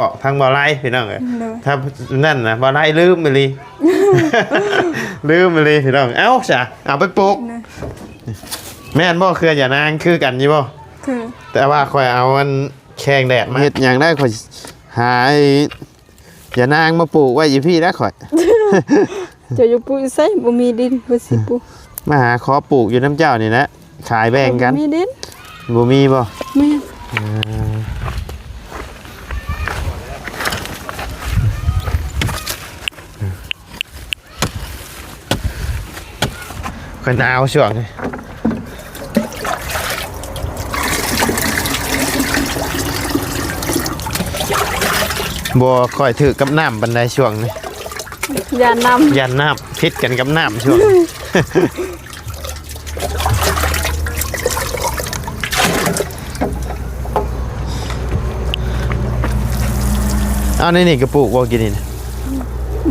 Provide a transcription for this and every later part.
ອອກທາງບໍ່ໄລ່ພີ່ນ້ອງເອີຍ ໂດຍ ຖ້ານັ້ນນະບໍ່ໄລ່ລືມອີ່ຫຼີ ລືມອີ່ຫຼີພີ່ນ້ອງ. ເອົ້າຊະ ເອົາໄປປູກ ໂດຍ ແມ່ນບໍ່ ເຄືອຢານາງຄືກັນຢູ່ບໍ່? ຄື ແຕ່ວ່າຂ້ອຍເອົາອັນແຄງແດດມາເຮັດຫຍັງໄດ້ ຂ້ອຍຫາໄອ້ ຢ່ານາງມາປູກໄວ້ຢູ່ພີ້ນະຂ້ອຍ. ເຈົ້າຢູ່ປູກຢູ່ໃສ? ບໍ່ມີດິນ ເພິ່ນຊິປູກ ມາຫາຂໍປູກຢູ່ນຳເຈົ້ານີ້ແຫຼະ ຂາຍແບ່ງກັນ. ບໍ່ມີດິນ ບໍ່ມີບໍ່? ມີ ເອີ ຂ້ອຍໜາວຊ່ວງນີ້ ບໍ່ຄ່ອຍຖືກກັບນ້ຳປານໃດຊ່ວງນີ້ ຢ້ານນ້ຳ ຢ້ານນ້ຳ ຜິດກັນກັບນ້ຳຊ່ວງນີ້. ເອົາ ໃນນີ້ກະປູກບໍ່ ກິນນີ້ນະ?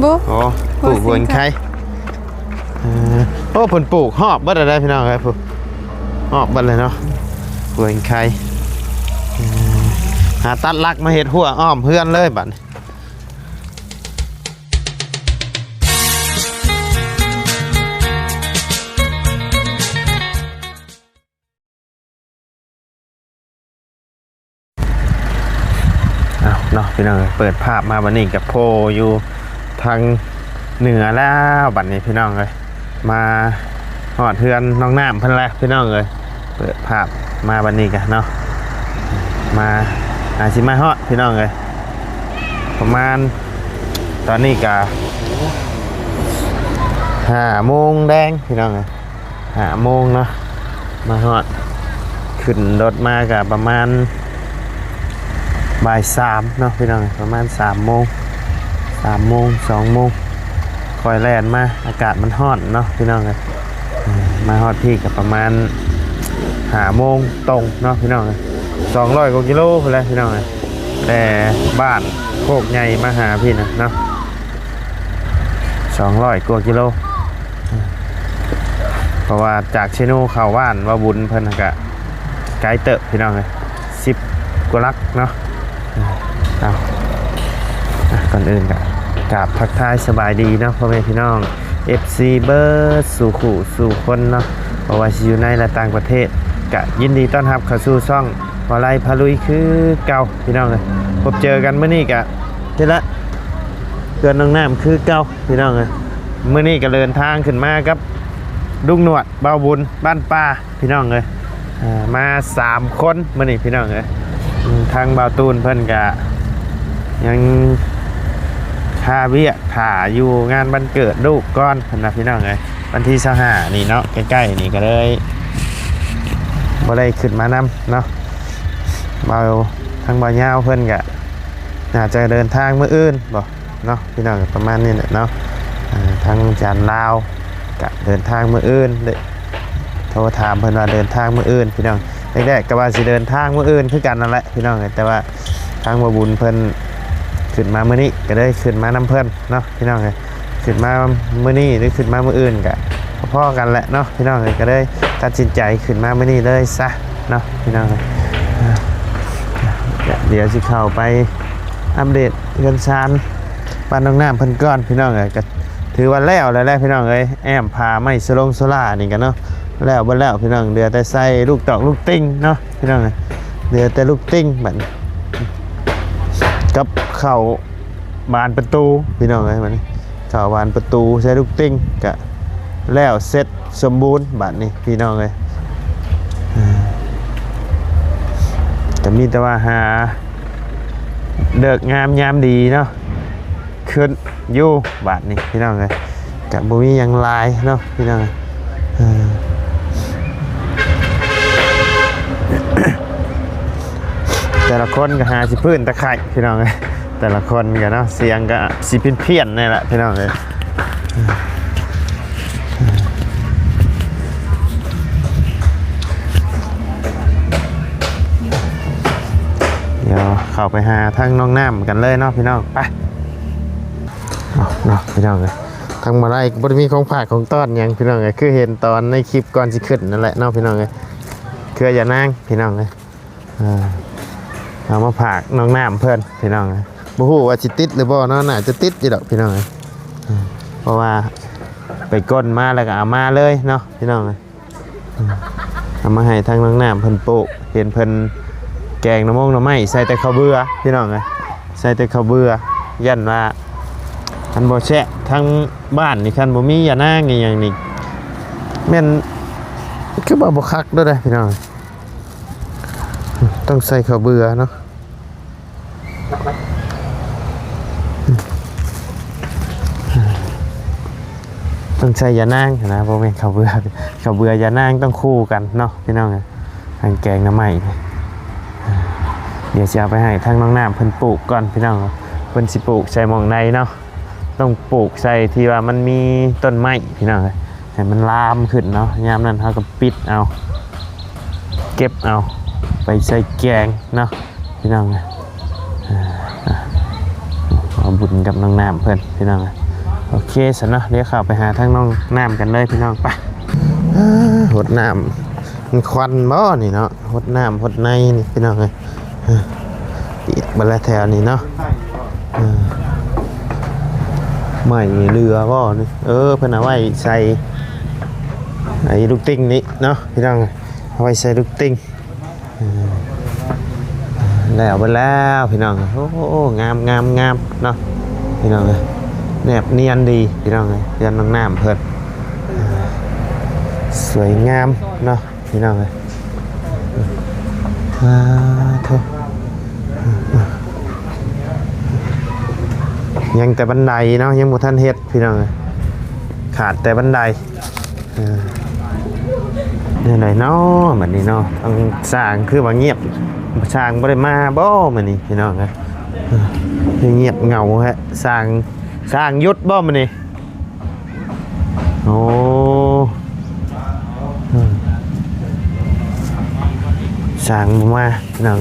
ບໍ່ ອໍ ປູກຫົວເຫັນໄຄ. ເອີ ໂອ້ ເພິ່ນປູກຮອບເບິດແລ້ວພີ່ນ້ອງເອີຍ ປູກຮອບເບິດແລ້ວເນາະ ຫົວເຫັນໄຄ. ເອີ ຫາຕັດຫຼັກມາເຮັດຮົ້ວອ້ອມເຮືອນເລີຍບາດນີ້. ເອົາເນາະພີ່ນ້ອງເອີຍ ເປີດພາບມາບັດນີ້ກະໂພຢູ່ທາງເໜືອແລ້ວ ບັດນີ້ພີ່ນ້ອງເອີຍ ມາຮອດເຮືອນນ້ອງນ້ຳເພິ່ນແລ້ວພີ່ນ້ອງເອີຍ. ເປີດພາບມາບັດນີ້ກະເນາະ ມາ ອາ ຊິມາຮອດພີ່ນ້ອງເອີຍ ປະມານ ຕອນນີ້ກະຫ້າໂມງແລງພີ່ນ້ອງເອີຍ ຫ້າໂມງເນາະ ມາຮອດ ຂຶ້ນລົດມາກະປະມານບ່າຍສາມເນາະພີ່ນ້ອງເອີຍ ປະມານສາມໂມງ ສາມໂມງ ສອງໂມງ ຄ່ອຍແລ່ນມາ ອາກາດມັນຮ້ອນເນາະພີ່ນ້ອງເອີຍ. ເອີ ມາຮອດພີ້ກະປະມານຫ້າໂມງຕົງເນາະພີ່ນ້ອງເອີຍ ສອງຮ້ອຍກວ່າກິໂລພຸ້ນແຫຼະພີ່ນ້ອງເອີຍ ແຕ່ບ້ານໂຄກໃຫຍ່ມາຫາພີ້ນະເນາະ ສອງຮ້ອຍກວ່າກິໂລ ເພາະວ່າຈາກເຊໂນເຂົ້າບ້ານວ່າບຸນເພິ່ນກະໄກເຕີບພີ່ນ້ອງເອີຍ ສິບກວ່າຫຼັກເນາະ. ເອົາ ອ່ະ ກ່ອນອື່ນກະກາບທັກທາຍສະບາຍດີເນາະ ພໍ່ແມ່ພີ່ນ້ອງ ເອັຟຊີ ເບິດສູ່ຄູ່ສູ່ຄົນເນາະ ບໍ່ວ່າຊິຢູ່ໃນ ແລະ ຕ່າງປະເທດ ກະຍິນດີຕ້ອນຮັບເຂົ້າສູ່ຊ່ອງ ບໍ່ໄລ່ພາລຸຍຄືເກົ່າພີ່ນ້ອງເອີຍ. ພົບເຈີກັນມື້ນີ້ກະ ເຮັດລະ ເຮືອນນ້ອງນ້ຳຄືເກົ່າພີ່ນ້ອງເອີຍ. ມື້ນີ້ກະເດີນທາງຂຶ້ນມາກັບລຸງໜວດ ບ່າວບຸນ ບ້ານປ່າ ພີ່ນ້ອງເອີຍ ເອີ ມາສາມຄົນມື້ນີ້ພີ່ນ້ອງເອີຍ. ອືມ ທາງບ່າວຕູນເພິ່ນກະຍັງຄາວຽກຖ້າຢູ່ງານວັນເກີດລູກກ່ອນເພິ່ນວ່າພີ່ນ້ອງເອີຍ ວັນທີຊາວຫ້ານີ້ເນາະ ໃກ້ໆນີ້ ກະເລີຍບໍ່ໄດ້ຂຶ້ນມານຳເນາະ. ບ່າວ ທາງບ່າວຍາວເພິ່ນກະໜ້າຈະເດີນທາງມື້ອື່ນບໍ ເນາະ ພີ່ນ້ອງ ປະມານນີ້ແຫຼະເນາະ. ເອີ ທາງຈານລາວກະເດີນທາງມື້ອື່ນເດ້ ໂທຖາມເພິ່ນວ່າເດີນທາງມື້ອື່ນພີ່ນ້ອງ. ແລກໆກະວ່າຊິເດີນທາງມື້ອື່ນຄືກັນນັ້ນແຫຼະພີ່ນ້ອງ ແຕ່ວ່າທາງບ່າວບຸນເພິ່ນຂຶ້ນມາມື້ນີ້ ກະເລີຍຂຶ້ນມານຳເພິ່ນເນາະ ພີ່ນ້ອງເອີຍ. ຂຶ້ນມາມື້ນີ້ ຫຼື ຂຶ້ນມາມື້ອື່ນກະພໍໆກັນແຫຼະເນາະ ພີ່ນ້ອງເອີຍ. ກະເລີຍຕັດສິນໃຈຂຶ້ນມາມື້ນີ້ເລີຍຊະເນາະ ພີ່ນ້ອງເອີຍ. ດຽວຊິເຂົ້າໄປອັບເດດເຮືອນຊານບ້ານນ້ອງນ້ຳເພິ່ນກ່ອນ ພີ່ນ້ອງເອີຍ. ກະຖືວ່າແລ້ວແລ້ວແຫຼະ ພີ່ນ້ອງເອີຍ ແອ້ມຜ້າໄມ້ສະຫຼົງໂຊລານີ້ກະເນາະ ແລ້ວເບິດແລ້ວພີ່ນ້ອງ. ເຫຼືອແຕ່ໃສ່ລູກຕອກລູກຕິ່ງເນາະ ພີ່ນ້ອງເອີຍ ເຫຼືອແຕ່ລູກຕິ່ງບັດນີ້ ກັບເຂົ້າບານປະຕູ ພີ່ນ້ອງເອີຍ. ບັດນີ້ເຂົ້າບານປະຕູ ໃສ່ລູກຕິ່ງກະແລ້ວເສັດສົມບູນບັດນີ້ ພີ່ນ້ອງເອີຍ. ກະມີແຕ່ວ່າຫາເລີກງາມຍາມດີເນາະ ຂຶ້ນຢູ່ບາດນີ້ ພີ່ນ້ອງເອີຍ. ກະບໍ່ມີຫຍັງຫຼາຍເນາະ ພີ່ນ້ອງເອີຍ. ເອີ ແຕ່ລະຄົນກະຫາຊິຟື້ນຕາໄຂ່ ພີ່ນ້ອງເອີຍ. ແຕ່ລະຄົນກະເນາະ ສຽງກະຊິພຽນໆແນ່ລະ ພີ່ນ້ອງເອີຍ. ດຽວເຂົ້າໄປຫາທາງນ້ອງນ້ຳກັນເລີຍເນາະ ພີ່ນ້ອງ ໄປ. ເອົາເນາະ ພີ່ນ້ອງເອີຍ ທາງມາໄລກະບໍ່ໄດ້ມີຂອງຝາກຂອງຕ້ອນຫຍັງ ພີ່ນ້ອງເອີຍ ຄືເຫັນຕອນໃນຄລິບກ່ອນຊິຂຶ້ນນັ້ນແຫຼະເນາະ ພີ່ນ້ອງເອີຍ. ເຄືອຢານາງ ພີ່ນ້ອງເອີຍ ເອົາມາຝາກນ້ອງນ້ຳເພິ່ນ ພີ່ນ້ອງເອີຍ. ບໍ່ຮູ້ວ່າຊິຕິດຫຼືບໍ່ເນາະ ໜ້າຈະຕິດຢູ່ດອກພີ່ນ້ອງເອີຍ ເພາະວ່າໄປກົ້ນມາແລ້ວກໍເອົາມາເລີຍເນາະພີ່ນ້ອງເອີຍ. ເອົາມາໃຫ້ທາງນ້ອງນ້ຳເພິ່ນປູກ ເຫັນເພິ່ນແກງໜໍ່ມົງໜໍ່ໄມ້ ໃສ່ແຕ່ເຂົ້າເບືອພີ່ນ້ອງເອີຍ ໃສ່ແຕ່ເຂົ້າເບືອ ຢ້ານວ່າມັນບໍ່ແຊບ. ທາງບ້ານນີ້ຄັນບໍ່ມີຢານາງອີ່ຫຍັງນີ້ ແມ່ນຄືວ່າບໍ່ຄັກເດີ້ພີ່ນ້ອງ ຕ້ອງໃສ່ເຂົ້າເບືອເນາະ. ຕ້ອງໃສ່ຢານາງຫັ້ນນະ ບໍ່ແມ່ນເຂົ້າເບືອ ເຂົ້າເບືອຢານາງຕ້ອງຄູ່ກັນເນາະພີ່ນ້ອງເອີຍ ທາງແກງໜໍ່ໄມ້ນີ້. ດຽວຊິເອົາໄປໃຫ້ທາງນ້ອງນ້ຳເພິ່ນປູກກ່ອນພີ່ນ້ອງ ເພິ່ນຊິປູກໃສ່ໝ່ອງໃດເນາະ. ຕ້ອງປູກໃສ່ທີ່ວ່າມັນມີຕົ້ນໄມ້ພີ່ນ້ອງເອີຍ ໃຫ້ມັນລາມຂຶ້ນເນາະ. ຍາມນັ້ນເຮົາກໍປິດເອົາ ເກັບເອົາໄປໃສ່ແກງເນາະພີ່ນ້ອງເອີຍ. ເອົາບຸນກັບນ້ອງນ້ຳເພິ່ນພີ່ນ້ອງເອີຍ. ໂອເຄຊັ້ນເນາະ ດຽວເຂົ້າໄປຫາທາງນ້ອງນ້ຳກັນເລີຍພີ່ນ້ອງ ໄປ. ອາ ຫົດນ້ຳ ມັນຄວັນບໍ່ນີ້ເນາະ ຫົດນ້ຳຫົດໃນນີ້ພີ່ນ້ອງເອີຍ. ປຽກເບິດແລ້ວແຖວນີ້ເນາະ. ເອີ ໄມ້ນີ້ເຫຼືອບໍ່ນີ້? ເອີ ເພິ່ນເອົາໄວ້ໃສ່ໄອ້ລູກຕິ່ງນີ້ເນາະພີ່ນ້ອງ ເອົາໄວ້ໃສ່ລູກຕິ່ງ. ເອີ ແລ້ວເບິດແລ້ວພີ່ນ້ອງ. ໂອ້ ງາມໆໆເນາະພີ່ນ້ອງເອີຍ ແນບນຽນດີພີ່ນ້ອງເອີຍ ເຮືອນນ້ອງນ້ຳເພິ່ນ ສວຍງາມເນາະ. ພີ່ນ້ອງເອີຍ ອາ ໂທ້ ຍັງແຕ່ບັນໄດເນາະ ຍັງບໍ່ທັນເຮັດພີ່ນ້ອງເອີຍ ຂາດແຕ່ບັນໄດ. ເອີ ແນວໃດເນາະບັດນີ້ເນາະ ທາງຊ່າງຄືວ່າງຽບ ຊ່າງບໍ່ໄດ້ມາບໍ່ມື້ນີ້ພີ່ນ້ອງເອີຍ? ຄືງຽບເຫງົາແທ້ ຊ່າງ ຊ່າງຢຸດບໍ່ມື້ນີ້? ໂອ້ ອືມ ຊ່າງບໍ່ມາພີ່ນ້ອງ.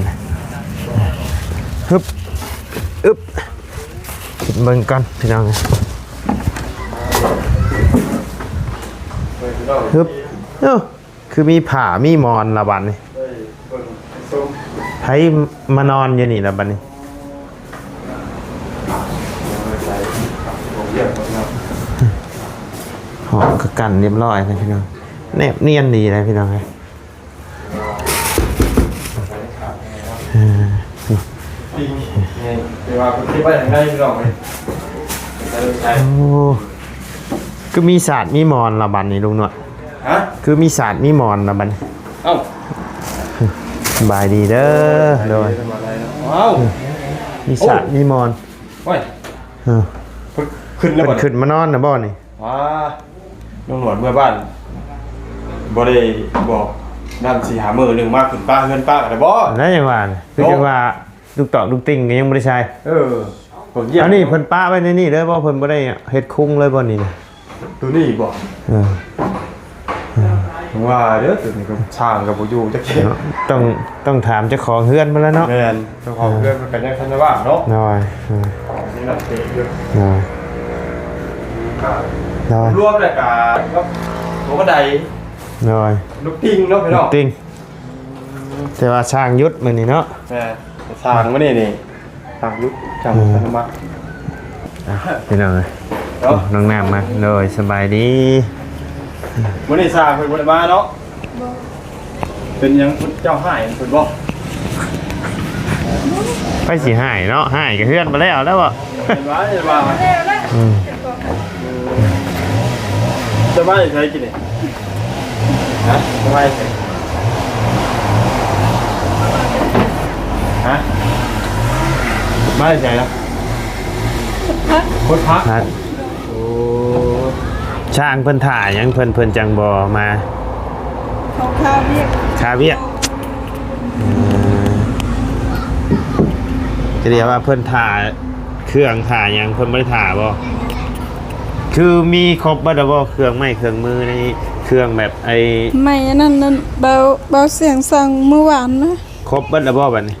ຮຶບ ອຶບ ຂຶ້ນເບິ່ງກ່ອນພີ່ນ້ອງ. ຮຶບ ເອົ້າ ຄືມີຜ້າມີໝອນລະບັດນີ້ ໃຜມານອນຢູ່ນີ້ລະບັດນີ້? ຫ້ອງກໍກັ້ນຮຽບຮ້ອຍນະພີ່ນ້ອງ ແນບນຽນດີນະພີ່ນ້ອງເອີຍ. ເອີ ໂອ້ ຄືມີສາດມີໝອນລະບັດນີ້ລຸງໜວດ? ຮະ? ຄືມີສາດມີໝອນລະບັດນີ້? ເອົ້າ ສະບາຍດີເດີ. ໂດຍ ສະບາຍດີເນາະ. ເອົ້າ ມີສາດມີໝອນ. ໂອ້ຍ ເອີ ເພິ່ນຂຶ້ນແລ້ວ ເພິ່ນຂຶ້ນມານອນນະບໍ່ນີ້? ວ້າ ລຸງໜວດເມືອບ້ານ ບໍ່ໄດ້ບອກນຳ ສີ່ຫ້າມື້ໜຶ່ງມາຂຶ້ນປະເຮືອນປະກັນແລ້ວບໍ່? ນັ້ນຫຍັງວ່າ ຄືຈັ່ງວ່າ ເນາະ ລູກຕອກລູກຕິ່ງກໍຍັງບໍ່ໄດ້ໃສ່. ເອີ ເພິ່ນຢ້ຽມ ອັນນີ້ເພິ່ນປະໄວ້ໃນນີ້ເລີຍບໍ່? ເພິ່ນບໍ່ໄດ້ເຮັດຄຸງເລີຍບໍ່ນີ້ນະ? ໂຕນີ້ບໍ່? ເອີ ເອີ ວ່າເດີ ໂຕນີ້ກໍຊ່າງກໍບໍ່ຢູ່ຈັກເທື່ອເນາະ. ຕ້ອງ ຕ້ອງຖາມເຈົ້າຂອງເຮືອນເພິ່ນແລ້ວເນາະ. ແມ່ນ ເຈົ້າຂອງເຮືອນເພິ່ນກໍຍັງທັນໄດ້ວ່າງເນາະ. ໂດຍ ໂດຍ ນີ້ນະເຕະຢູ່ ໂດຍ ໂດຍ ລວມແລ້ວກໍ ໂຕບັນໄດ ໂດຍ ລູກຕິ່ງເນາະພີ່ນ້ອງ ລູກຕິ່ງ. ແຕ່ວ່າຊ່າງຢຸດມື້ນີ້ເນາະ. ແມ່ນ ຊ່າງມື້ນີ້ນີ້ ຊ່າງຢຸດ ຊ່າງ ອືມ ອັດຕະໂນມັດ. ອ່ະ ພີ່ນ້ອງເອີຍ ເນາະ ນ້ອງນ້ຳມາ. ໂດຍ ສະບາຍດີ. ມື້ນີ້ຊ່າງເພິ່ນບໍ່ໄດ້ມາເນາະ? ບໍ່. ເປັນຫຍັງເຈົ້າຮ້າຍເພິ່ນບໍ່? ໃຜຊິຮ້າຍເນາະ ຮ້າຍກໍເຮືອນບໍ່ແລ້ວແລ້ວບໍ່? ເຫັນວ່າ ເຫັນວ່າ ອືມ ຈະມາຈາກໃສກິນນີ້? ຮະ? ຈະມາຈາກໃສ? ຮະ? ມາຈາກໃສລະ? ຄົນພັກ ພັກ. ໂອ້ ຊ່າງເພິ່ນຖ້າຫຍັງ ເພິ່ນ ເພິ່ນຈັ່ງບໍ່ມາ? ເຂົາຄາວຽກ ຄາວຽກ. ເອີ ຈະເອີ້ນວ່າເພິ່ນຖ້າເຄື່ອງຖ້າຫຍັງ ເພິ່ນບໍ່ໄດ້ຖ້າບໍ່? ຄືມີຄົບເບິດແລ້ວບໍ່ ເຄື່ອງໄມ້ເຄື່ອງມືໃນ ເຄື່ອງແບບໄອ້ ໄມ້ອັນນັ້ນນັ້ນ ເບົາ ເບົາສຽງສັ່ງມື້ວານນະ? ຄົບເບິດແລ້ວບໍ່ບັດນີ້?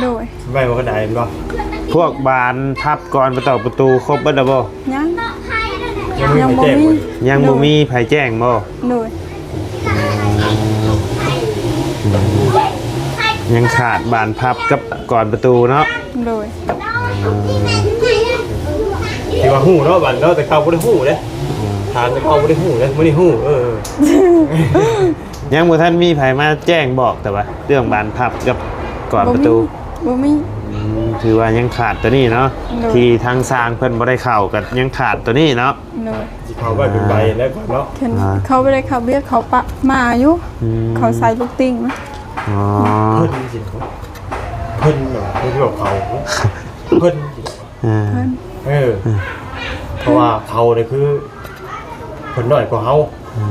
ໂດຍ ໄວ້ບໍ່ກະດາຍແມ່ນບໍ່? ພວກບານພັບກອນປະຕອກປະຕູຄົບເບິດແລ້ວບໍ່? ຍັງ ຍັງບໍ່ມີ ຍັງບໍ່ມີໃຜແຈ້ງບໍ່? ໂດຍ ອືມ ຍັງຂາດບານພັບກັບກອນປະຕູເນາະ. ໂດຍ ທີ່ວ່າຮູ້ເນາະ ບັດເນາະ ແຕ່ເກົ່າບໍ່ໄດ້ຮູ້ເດ້ ຖາມແຕ່ເກົ່າບໍ່ໄດ້ຮູ້ເດ້ ມື້ນີ້ຮູ້ ເອີ ຍັງບໍ່ທັນມີໃຜມາແຈ້ງບອກ ແຕ່ວ່າເລື່ອງບານພັບກັບກອນປະຕູ ບໍ່ມີ ບໍ່ມີ ອືມ ຖືວ່າຍັງຂາດໂຕນີ້ເນາະ ໂດຍ ທີ່ທາງຊ່າງເພິ່ນບໍ່ໄດ້ເຂົ້າ ກໍຍັງຂາດໂຕນີ້ເນາະ ໂດຍ ຊິເຂົ້າໄວ້ເປັນໃບແລ້ວກ່ອນເນາະ ເພິ່ນ ອ່າ ເຂົາບໍ່ໄດ້ເຂົ້າວຽກ ເຂົາປະມາຢູ່ ອືມ ເຂົາໃສ່ລູກຕິ່ງ ອໍ ເພິ່ນຊິເນາະ ເພິ່ນແບບເພິ່ນທີ່ວ່າເຂົາ ເພິ່ນ ອ່າ ເພິ່ນ ເອີ ອ່າ ເພາະວ່າເຂົານີ້ຄືເພິ່ນນ້ອຍກວ່າເຮົາ ອ່າ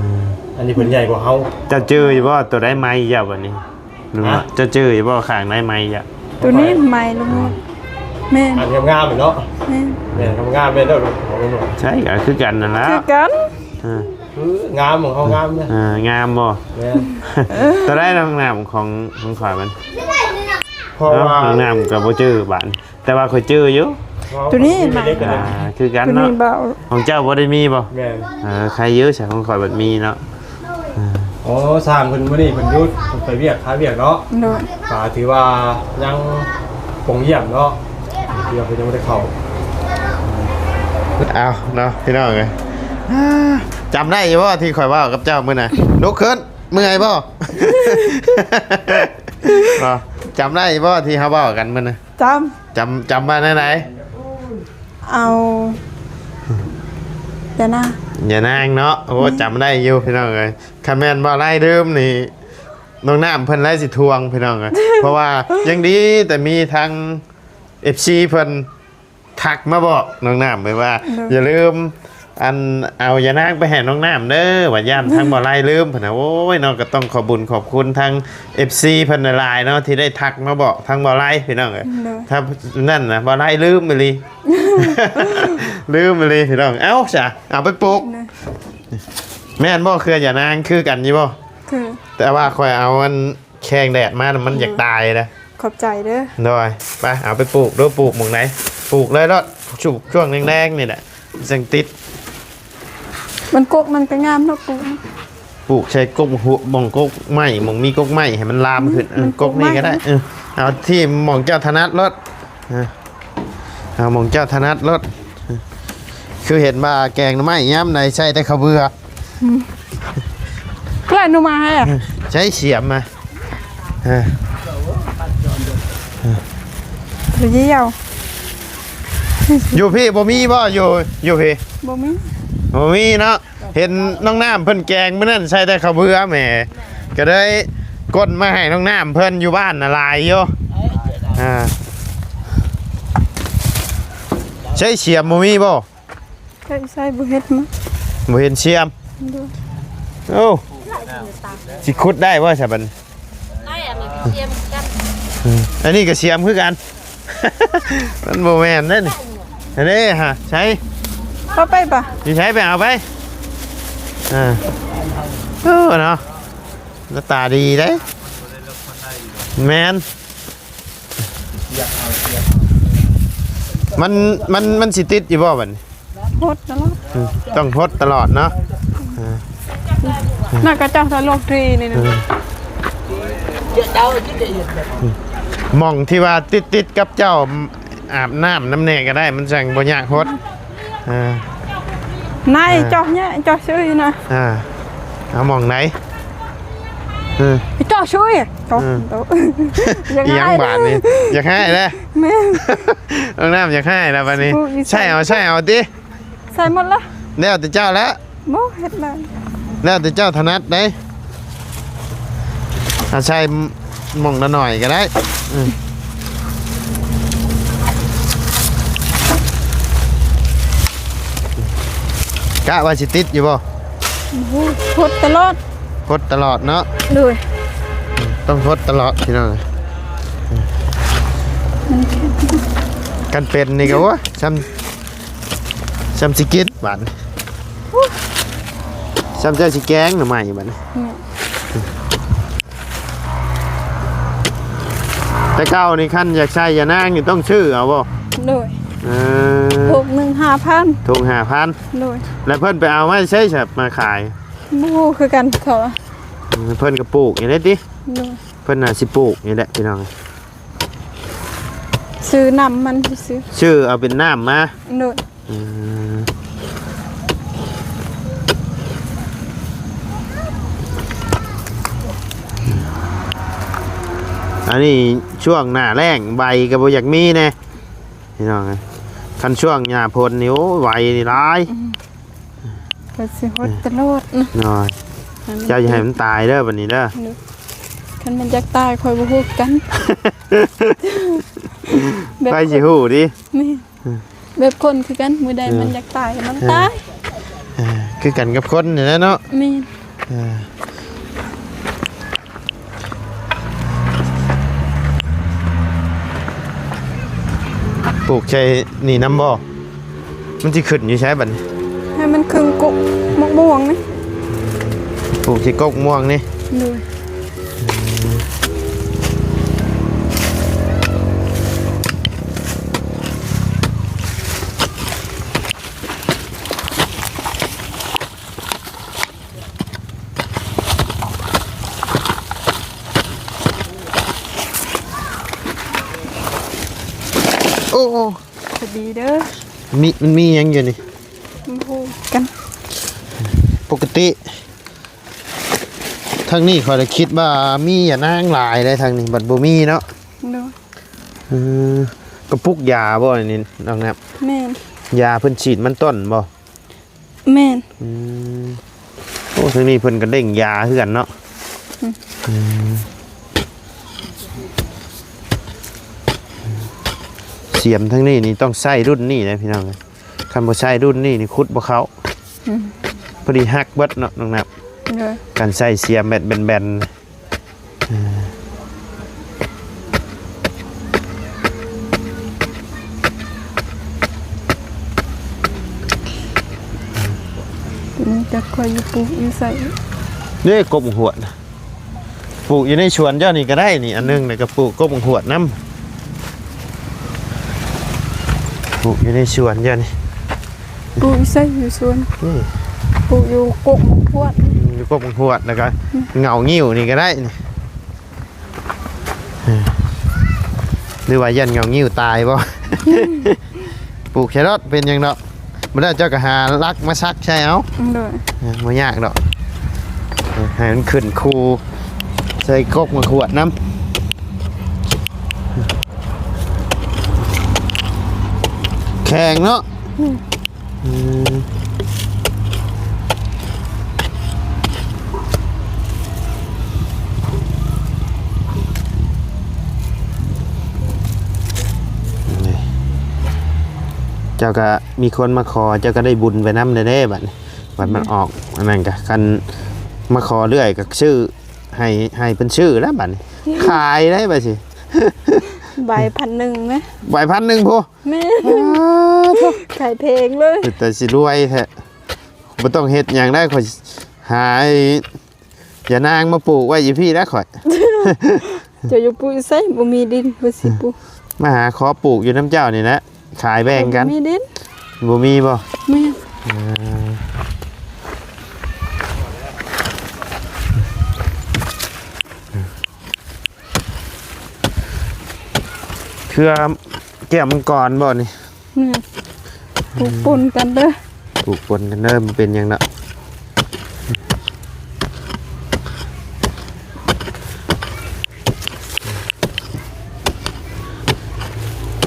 ອັນນີ້ເພິ່ນໃຫຍ່ກວ່າເຮົາ ເຈົ້າຈື່ຢູ່ບໍ່ ໂຕໃດໃໝ່ເຈົ້າ ບັດນີ້? ລຸງ ຮະ? ເຈົ້າຈື່ຢູ່ບໍ່ ຂ້າງໃດໃໝ່ເຈົ້າ? ໂຕນີ້ໃໝ່ລຸງ ແມ່ນ ອັນງາມໆເນາະ ແມ່ນ ແມ່ນງາມໆແມ່ນເດີລຸງ ໃຊ່ ກໍຄືກັນນັ້ນລະ ຄືກັນ ອ່າ ຄືງາມ ຂອງເຮົາງາມເດ້ ອ່າ ງາມບໍ່? ແມ່ນ ໂຕໃດນ້ອງນ້ຳຂອງ ຂອງຂ້ອຍມັນ ເພາະວ່າ ເອົ້າ ນ້ອງນ້ຳກໍບໍ່ຈື່ບາດ ແຕ່ວ່າຂ້ອຍຈື່ຢູ່ ໂຕນີ້ ອ່າ ຄືກັນເນາະ ໂຕນີ້ເບົາ ຂອງເຈົ້າບໍ່ໄດ້ມີບໍ່? ແມ່ນ ເອີ ໃຄຢູ່ ຂອງຂ້ອຍບັດມີເນາະ ອ່າ ໂອ້ ຊ່າງເພິ່ນມື້ນີ້ເພິ່ນຢຸດ ເພິ່ນໄປວຽກ ຫາວຽກເນາະ ໂດຍ ກໍຖືວ່າຍັງປ່ອງຢ້ຽມເນາະ ທີ່ວ່າເພິ່ນຍັງບໍ່ໄດ້ເຂົ້າ ເອົາເນາະ ພີ່ນ້ອງເອີຍ ອ່າ ຈຳໄດ້ຢູ່ບໍ່ທີ່ຂ້ອຍເວົ້າກັບເຈົ້າມື້ນັ້ນ? ລຸກຂຶ້ນ ເມື່ອຍບໍ່? ບໍ່ ຈຳໄດ້ຢູ່ບໍ່ທີ່ເຮົາເວົ້າກັນມື້ນັ້ນ? ຈຳ ຈຳ ຈຳວ່າແນວໃດ? ເອົາ ຢ່ານາງ ຢ່ານາງເນາະ ໂອ້ ອືມ ຈຳໄດ້ຢູ່ພີ່ນ້ອງເອີຍ ຄັນແມ່ນບໍ່ໄລ່ລືມນີ້ ນ້ອງນ້ຳເພິ່ນໄລ່ຊິທວງພີ່ນ້ອງເອີຍ ເພາະວ່າຍັງດີແຕ່ມີທາງເອັຟຊີເພິ່ນທັກມາບອກນ້ອງນ້ຳໄວ້ວ່າ ໂດຍ ຢ່າລືມ ອັນ ເອົາຢານາງໄປໃຫ້ນ້ອງນ້ຳເດີ ວ່າຢ້ານທາງບໍ່ໄລ່ລືມ ເພິ່ນນະ ໂອ້ຍເນາະ ກໍຕ້ອງຂອບບຸນຂອບຄຸນທາງເອັຟຊີເພິ່ນຫຼາຍໆເນາະ ທີ່ໄດ້ທັກມາບອກທາງບໍ່ໄລ່ພີ່ນ້ອງເອີຍ ໂດຍ ຖ້ານັ້ນນະ ບໍ່ໄລ່ລືມອີ່ຫຼີ ລືມອີ່ຫຼີພີ່ນ້ອງ ເອົ້າຊະ ເອົາໄປປູກ ໂດຍ ແມ່ນບໍ່ ເຄືອຢານາງຄືກັນຢູ່ບໍ່? ຄື ແຕ່ວ່າຂ້ອຍເອົາອັນ ແຂງແດດມາ ມັນຢາກຕາຍເດ້ ຂອບໃຈເດີ ໂດຍ ໄປ ເອົາໄປປູກດູ ປູກໝ່ອງໃດ ປູກເລີຍໂລດ ຊຸກຊ່ວງແລງໆນີ້ແຫຼະ ຈັ່ງຕິດ ມັນກົກມັນກໍງາມເນາະ ປູກ ປູກໃສ່ກົກຫົວ ໝ່ອງກົກໄມ້ ໝ່ອງມີກົກໄມ້ໃຫ້ມັນລາມຂຶ້ນ ເອີ ມັນ ກົກນີ້ກໍໄດ້ ກົກໄມ້ ເອີ ເອົາທີ່ໝ່ອງເຈົ້າຖະໜັດໂລດ ເອີ ເອົາໝ່ອງເຈົ້າຖະໜັດໂລດ ຄືເຫັນວ່າແກງໜໍ່ໄມ້ຍາມໃດໃຊ້ແຕ່ເຂົ້າເບືອ ອືມ ແລ້ວໜໍ່ໄມ້ໃຫ້ອະ ໃຊ້ສຽມມາ ເອີ ບໍ່ເອົາ ຢູ່ພີ້ບໍ່ມີບໍ່? ຢູ່ ຢູ່ພີ້ບໍ່ມີ ບໍ່ມີເນາະ ເຫັນນ້ອງນ້ຳເພິ່ນແກງມື້ນັ້ນໃສ່ແຕ່ເຂົ້າເບືອແໝ ກໍເລີຍກົນມາໃຫ້ນ້ອງນ້ຳເພິ່ນ ຢູ່ບ້ານນະຫຼາຍຢູ່ ອ່າ ໃຊ້ສຽມບໍ່ມີບໍ່? ໃຊ້ ໃຊ້ບໍ່ເຫັນມາ ບໍ່ເຫັນສຽມ ໂດຍ ໂອ້ ຊິຂຸດໄດ້ບໍ່ຊະບັດນີ້? ໄດ້ ອັນນີ້ກໍສຽມຄືກັນ ອືມ ອັນນີ້ກໍສຽມຄືກັນ ມັນບໍ່ແມ່ນເດ້ນີ້ ອັນນີ້ຫາໃຊ້ ເອົາໄປປະ ຢູ່ໃສໄປເອົາໄປ ອ່າ ເອີ ເນາະ ໜ້າຕາດີເດ້ ແມ່ນ ມັນ ມັນ ມັນຊິຕິດຢູ່ບໍ່ບັດນີ້? ຫົດຕະຫຼອດ ອືມ ຕ້ອງຫົດຕະຫຼອດເນາະ ອ່າ ໜ້າກະເຈົ້າສະຫຼົກທີນີ້ນະ ເອີ ໝ່ອງທີ່ວ່າຕິດໆກັບເຈົ້າ ອາບນ້ຳນຳແດ່ກໍໄດ້ ມັນຈັ່ງບໍ່ຍາກຫົດ ອ່າ ນາຍ ອ່າ ເຈາະເນີ້ຍ ເຈາະຊື່ນະ ອ່າ ເອົາໝ່ອງໃດ? ເອີ ເຈາະຊື່ ເຈາະ ເອີ ໂຕ ຢ່າງ ອີຫຍັງບາດນີ້ ຢາກໃຫ້ແຫຼະ ແມ່ນ ນ້ອງນ້ຳຢາກໃຫ້ແລ້ວບາດນີ້ ໃຊ້ເອົາ ໃຊ້ເອົາຕິ ໃສ່ໝົດລະ ແລ້ວແຕ່ເຈົ້າແຫຼະ ບໍ່ເຮັດແລ້ວ ແລ້ວແຕ່ເຈົ້າຖະໜັດເດ້ ອາ ໃສ່ໝ່ອງລະໜ້ອຍກໍໄດ້ ອືມ ກະວ່າຊິຕິດຢູ່ບໍ່? ໂອ້ໂຫ ຫົດຕະຫຼອດ ຫົດຕະຫຼອດເນາະ ໂດຍ ຕ້ອງຫົດຕະຫຼອດພີ່ນ້ອງ ມັນ ຄັນເປັນນີ້ກໍ ໂອ້ຍ ຊ່ຳ ຊ່ຳຊິກິນບາດ ຊ່ຳເຈົ້າຊິແກງໜໍ່ໄມ້ບາດ ອືມ ແຕ່ເກົ່ານີ້ຄັນຢາກໃສ່ຢານາງນີ້ຕ້ອງຊື້ເອົາບໍ່? ໂດຍ ເອີ ຖົງໜຶ່ງຫ້າພັນ ຖົງຫ້າພັນ ໂດຍ ແລ້ວເພິ່ນໄປເອົາມາໃສຊະມາຂາຍ? ບໍ່ຮູ້ຄືກັນເຂົາ ເອີ ເພິ່ນກໍປູກຢູ່ເດ້ຕິ ໂດຍ ເພິ່ນໜ້າຊິປູກນີ້ແຫຼະພີ່ນ້ອງ. ຊື້ນ້ຳມັນຊື່ໆ. ຊື້ເອົາເປັນນ້ຳມາ. ໂດຍ. ອືມ ອັນນີ້ຊ່ວງໜ້າແລ້ງ ໃບກໍບໍ່ຢາກມີແດ່ພີ່ນ້ອງເອີຍ. ຄັນຊ່ວງຫຍ້າຝົນນີ້ ໂອ້ ໃບນີ້ຫຼາຍ. ອືມ ກໍຊິຫົດຕະຫຼອດເນາະ. ໂດຍ. ເຈົ້າຢ່າໃຫ້ມັນຕາຍເດີບັດນີ້ເດີ. ໂດຍ. ຄັນມັນຢາກຕາຍຂ້ອຍບໍ່ຮູ້ຄືກັນ. ແບບ ໃຜຊິຮູ້ຕິ? ແມ່ນ. ແບບຄົນຄືກັນ ມື້ໃດມັນຢາກຕາຍມັນຕາຍ. ເອີ ຄືກັນກັບຄົນນີ້ແຫຼະເນາະ. ແມ່ນ. ເອີ ປູກໃສ່ນີ້ນຳບໍ່? ມັນຊິຂຶ້ນຢູ່ໃສບັດນີ້? ໃຫ້ມັນເຄິ່ງກົກໝາກມ່ວງນີ້. ປູກທີ່ກົກມ່ວງນີ້. ໂດຍ. ໂອ້ ໂອ້ ສະບາຍດີເດີ. ມີ ມັນມີຫຍັງຢູ່ນີ້? ບໍ່ຮູ້ຄືກັນ. ປົກກະຕິທາງນີ້ຂ້ອຍລະຄິດວ່າມີຢານາງຫຼາຍເດ້ ທາງນີ້ບັດບໍ່ມີເນາະ. ໂດຍ. ເອີ ກະປຸກຢາບໍ່ອັນນີ້ນ້ອງແນບ? ແມ່ນ. ຢາເພິ່ນສີດມັນຕົ້ນບໍ່? ແມ່ນ. ອືມ ໂອ້ ທາງນີ້ເພິ່ນກໍເລັ່ງຢາຄືກັນເນາະ. ອືມ ອືມ ສຽມທາງນີ້ນີ້ຕ້ອງໃຊ້ລຸ້ນນີ້ເດ້ພີ່ນ້ອງເອີຍ. ຄັນບໍ່ໃຊ້ລຸ້ນນີ້ນີ້ຂຸດບໍ່ເຂົ້າ. ອືມ ພໍດີຫັກເບິດເນາະນ້ອງແນບ. ໂດຍ. ການໃຊ້ສຽມແບບແບນໆ ນີ້ຈັກຂ້ອຍຢູ່ປູກຢູ່ໃສເດ້ ກົບໝາກຫວດ. ປູກຢູ່ໃນສວນເຈົ້ານີ້ກໍໄດ້ນີ້ ອັນໜຶ່ງ ແລ້ວກໍປູກກົບໝາກຫວດນຳ. ປູກຢູ່ໃນສວນເຈົ້ານີ້. ປູກຢູ່ໃສ? ຢູ່ສວນ. ອືມ ປູກຢູ່ກົກໝາກຫວດ. ອືມ ຢູ່ກົກໝາກຫວດ ແລ້ວກໍ ອືມ ເຫງົາງິ້ວນີ້ກໍໄດ້ນີ້. ເອີ ຫຼືວ່າຢ້ານເຫງົາງິ້ວຕາຍບໍ່? ປູກແຄຣອດເປັນຫຍັງດອກ. ບໍ່ແລ້ວເຈົ້າກໍຫາຫຼັກມາສັກໃສ່ເອົາ. ໂດຍ. ເອີ ບໍ່ຍາກດອກ. ເອີ ໃຫ້ມັນຂຶ້ນຄູ່ໃສ່ກົກໝາກຫວດນຳ. ແຂງເນາະ. ອືມ ອືມ ນີ້ ເຈົ້າກະມີຄົນມາຂໍ ເຈົ້າກະໄດ້ບຸນໄປນຳແດ່ໆ ບັດນີ້ ບັດມັນອອກ ອືມ ອັນນັ້ນກະ ຄັນມາຂໍເລື້ອຍກະຊື້ ໃຫ້ ໃຫ້ເພິ່ນຊື້ແລ້ວບັດນີ້ ຂາຍໄດ້ບັດນີ້ ໃບພັນໜຶ່ງນະ ໃບພັນໜຶ່ງພຸ້ນ. ແມ່ນ ອ້າ ຂາຍແພງເລີຍ ເປັນຕາຊິລວຍແທ້. ບໍ່ຕ້ອງເຮັດຫຍັງໄດ້ ຂ້ອຍຫາໄອ້ ຢານາງມາປູກໄວ້ຢູ່ພີ້ແລ້ວຂ້ອຍ. ເຈົ້າຢູ່ປູກຢູ່ໃສ? ບໍ່ມີດິນ ບໍ່ຊິປູກ. ມາຫາຂໍປູກຢູ່ນຳເຈົ້ານີ້ແຫຼະ ຂາຍແບ່ງກັນ. ບໍ່ມີດິນ. ບໍ່ມີບໍ່? ແມ່ນ. ເອີ ເຄືອແກ້ວມັງກອນບໍ່ນີ້? ແມ່ນ ປູກປົນກັນເດີ ປູກປົນກັນເດີ ບໍ່ເປັນຫຍັງດອກ.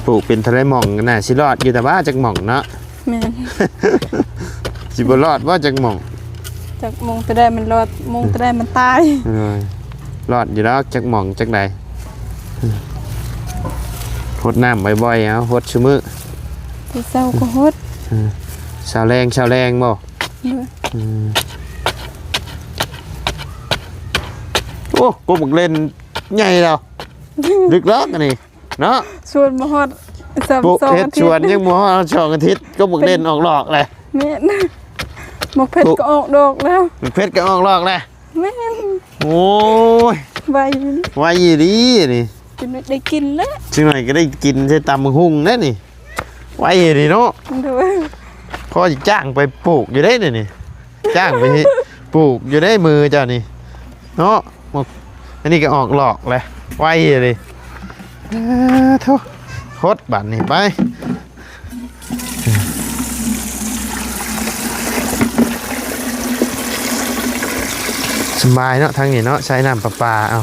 ປູກເປັນເທົ່າໃດໝ່ອງ ໜ້າຊິລອດຢູ່ແຕ່ວ່າ ຈັກໝ່ອງເນາະ. ແມ່ນ ຊິບໍ່ລອດບໍ່ ຈັກໝ່ອງ? ຈັກໝ່ອງແຕ່ໃດມັນລອດ ໝ່ອງແຕ່ໃດມັນຕາຍ. ເອີ ລອດຢູ່ດອກ ຈັກໝ່ອງຈັກໃດ. ຫົດນ້ຳບ່ອຍໆ ເອົາ ຫົດຊຸມື້ ແຕ່ເຊົ້າກໍຫົດ. ເອີ ເຊົ້າແລງ ເຊົ້າແລງບໍ່? ເອີ ອືມ ໂອ້ ກົບບັກເລັ່ນໃຫຍ່ແລ້ວ ດຶກດອກອັນນີ້ເນາະ. ສວນບໍ່ຮອດສາມ ສອງອາທິດ ເຮັດສວນຍັງບໍ່ຮອດສອງອາທິດ ກົບບັກເລັ່ນອອກດອກແລ້ວ. ແມ່ນ ໝາກເຜັດກໍອອກດອກແລ້ວ ໝາກເຜັດກໍອອກດອກແລ້ວ. ແມ່ນ ໂອ້ຍ ໄວ ໄວອີ່ຫຼີນີ້ ຈົນໄດ້ກິນແລ້ວ ຈັກໜ້ອຍກໍໄດ້ກິນໃສ່ຕຳບັກຫຸ່ງແລ້ວນີ້ ໄວອີ່ຫຼີເນາະ. ໂດຍ ພໍຊິຈ້າງໄປປູກຢູ່ເດ້ນີ້ ຈ້າງໄປປູກຢູ່ເດ້ມືເຈົ້ານີ້ເນາະ. ອັນນີ້ກໍອອກດອກແລ້ວ ໄວອີ່ຫຼີ. ເອີ ໂທ້ ໂພດບາດນີ້ໄປ. ສະບາຍເນາະ ທາງນີ້ເນາະ ໃຊ້ນ້ຳປະປາເອົາ.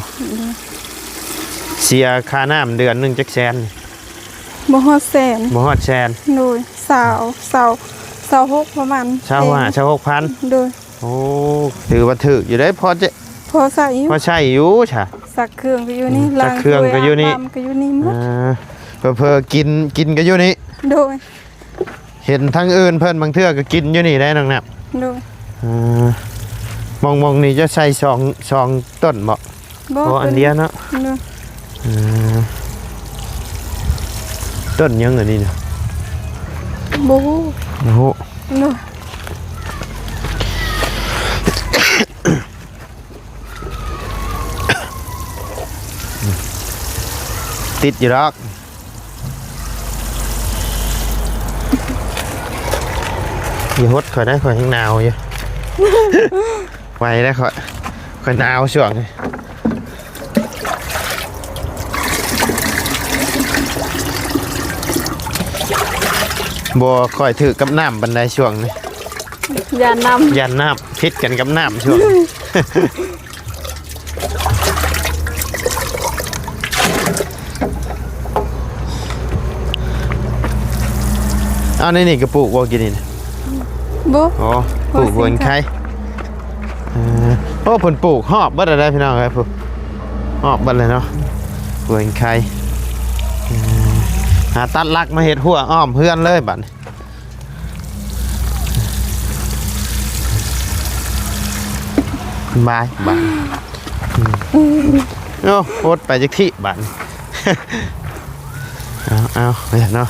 ເສຍຄ່ານ້ຳເດືອນໜຶ່ງຈັກແສນ? ບໍ່ຮອດແສນ. ບໍ່ຮອດແສນ. ໂດຍ ຊາວ ຊາວ ຊາວຫົກ ປະມານ ຊາວຫ້າ ຊາວຫົກພັນ. ໂດຍ. ໂອ້ ຖືວ່າຖືກຢູ່ເດ້ ພໍຈະ ພໍໃຊ້ຢູ່ ພໍໃຊ້ຢູ່ຊະ. ຊັກເຄື່ອງກໍຢູ່ນີ້ ອືມ ຊັກເຄື່ອງກໍຢູ່ນີ້ ລ້າງຖ້ວຍ ອາບນ້ຳກໍຢູ່ນີ້ໝົດ. ອ່າ ເຜີໆ ກິນ ກິນກໍຢູ່ນີ້. ໂດຍ. ເຫັນທາງອື່ນເພິ່ນບາງເທື່ອກໍກິນຢູ່ນີ້ໄດ໋ນ້ອງນ້ຳ. ໂດຍ. ອ່າ ໝ່ອງ ໝ່ອງນີ້ຈະໃສ່ສອງ ສອງຕົ້ນບໍ່? ບໍ່ ໂອ້ ອັນດຽວເນາະ. ໂດຍ. ອ່າ ຕົ້ນຫຍັງອັນນີ້ນະ? ບໍ່ຮູ້ ບໍ່ຮູ້. ໂດຍ. ຕິດຢູ່ດອກ. ຢ່າຫົດຂ້ອຍໄດ໋ ຂ້ອຍຍັງໜາວຢູ່. ໄວໄດ໋ຂ້ອຍ ຂ້ອຍໜາວຊ່ວງນີ້ ບໍ່ຄ່ອຍຖືກກັບນ້ຳປານໃດຊ່ວງນີ້. ຢ້ານນ້ຳ ຢ້ານນ້ຳ ຜິດກັນກັບນ້ຳຊ່ວງນີ້. ເອົາ ໃນນີ້ກໍປູກບໍ່ ກິນນີ້ນະ? ບໍ່. ອໍ ປູກຫົວເຫັນໄຄ. ເອີ ໂອ້ ເພິ່ນປູກຮອບເບິດແລ້ວໄດ໋ພີ່ນ້ອງເອີຍ ພຸ້ນ ຮອບເບິດເລີຍເນາະ ຫົວເຫັນໄຄ. ເອີ ຫາຕັດຫຼັກມາເຮັດຮົ້ວອ້ອມເຮືອນເລີຍບາດນີ້. ບາຍ ບາຍ. ອືມ ໂອ້ ອົດໄປຈັກທີບາດນີ້. ເອົາ ເອົາ ເອົາເນາະ.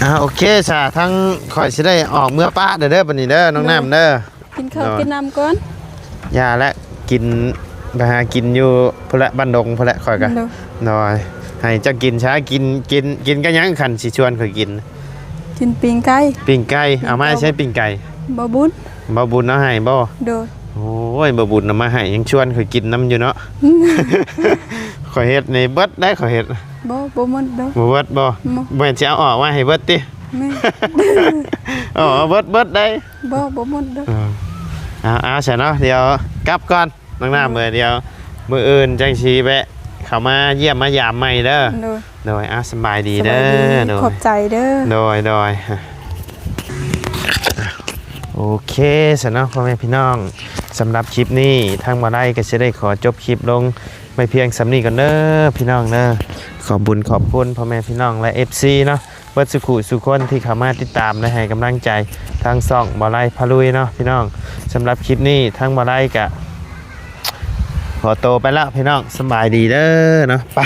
ອ່າ ໂອເຄຊະ ທາງຂ້ອຍຊິໄດ້ອອກເມືອປະເດີ ບາດນີ້ເດີ ນ້ອງນ້ຳເດີ. ໂດຍ. ກິນເຂົ້າ ໂດຍ ກິນນ້ຳກ່ອນ. ຢ່າແຫຼະ ກິນ ໄປຫາກິນຢູ່ພຸ້ນແຫຼະ ບ້ານດົງພຸ້ນແຫຼະ ຂ້ອຍກະ. ໂດຍ. ໂດຍ ໃຫ້ເຈົ້າກິນຊະ ກິນ ກິນ ກິນກັບຫຍັງ ຄັນຊິຊວນຂ້ອຍກິນ? ກິນປີ້ງໄກ່. ປີ້ງໄກ່. ປີ້ງໄກ່. ເອົາມາໃສປີ້ງໄກ່? ບ່າວບຸນ. ບ່າວບຸນເອົາໃຫ້ບໍ່? ໂດຍ. ໂອ້ຍ ບ່າວບຸນເອົາມາໃຫ້ ຍັງຊວນຂ້ອຍກິນນຳຢູ່ເນາະ. ຂ້ອຍເຮັດນີ້ເບິດໄດ໋ ຂ້ອຍເຮັດ. ບໍ່ ບໍ່ໝົດດອກ. ບໍ່ເບິດບໍ່? ບໍ່. ບໍ່ແມ່ນຊິເອົາອອກມາໃຫ້ເບິດຕິ? ແມ່ນ. ເອົາເບິດ ເບິດໄດ໋. ບໍ່ ບໍ່ໝົດດອກ. ເອີ ເອົາ ເອົາຊະເນາະ ດຽວກັບກ່ອນ ນ້ອງນ້ຳເອີຍ. ດຽວມື້ອື່ນຈັ່ງຊິແວະເຂົ້າມາຢ້ຽມມາຢາມໃໝ່ເດີ. ໂດຍ. ໂດຍ ອ່າ ສະບາຍດີເດີ. ສະບາຍດີ. ໂດຍ ຂອບໃຈເດີ. ໂດຍ ໂດຍ. ໂອເຄຊະເນາະ ພໍ່ແມ່ພີ່ນ້ອງ, ສຳລັບຄລິບນີ້ ທາງບ່າວໄລກໍຊິໄດ້ຂໍຈົບຄລິບລົງໄວ້ພຽງສ່ຳນີ້ກ່ອນເດີພີ່ນ້ອງເດີ. ຂອບບຸນຂອບຄຸນພໍ່ແມ່ພີ່ນ້ອງ ແລະ ເອັຟຊີ ເນາະ ເບິດສູ່ຄູ່ສູ່ຄົນທີ່ເຂົ້າມາຕິດຕາມ ແລະ ໃຫ້ກຳລັງໃຈທາງຊ່ອງບ່າວໄລພາລຸຍເນາະພີ່ນ້ອງ. ສຳລັບຄລິບນີ້ ທາງບ່າວໄລກະຂໍໂຕໄປແລ້ວພີ່ນ້ອງ, ສະບາຍດີເດີເນາະ. ໄປ.